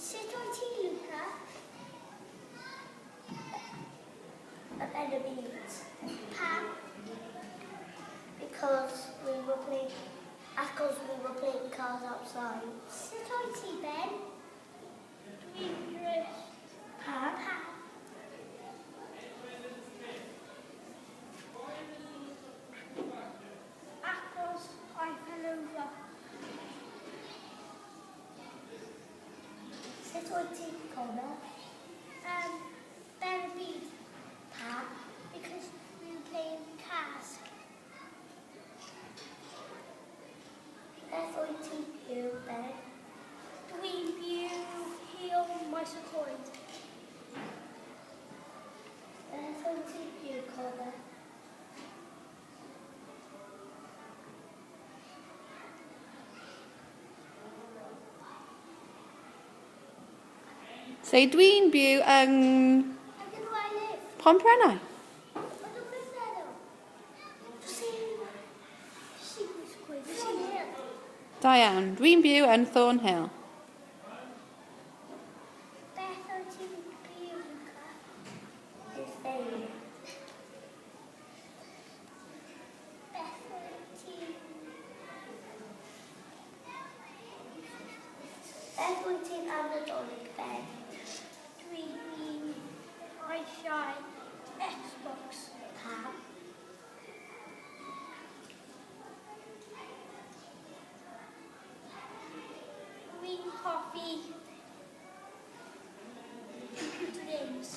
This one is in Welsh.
Sut wyt ti, Luca? Yn y byd. Pam? Because we were playing, achos we were playing cars outside. Sut wyt ti, Ben? Dwi'n drist. Pam? Pam? Achos I fell over. Sut wyt ti, Connor? Ben y byd. Pam? Because we were playing cars. Beth wyt ti'n byw, Ben? Dwi'n byw Heol Maes y Coed. Beth wyt ti'n byw, Connor? Say dwi'n byw yng I don't know where I live. Pontprennau. I don't live there though. See Maes y Coed. Thornhill. Da iawn. Dwi'n byw yn Thornhill. Beth wyt ti'n byw, Luca? Rhuthun. Beth wyt ti'n... Beth wyt ti'n am Nadolig, Ben? Dwi'n eisiau Xbox. Pam? Dwi'n hoffi computer games.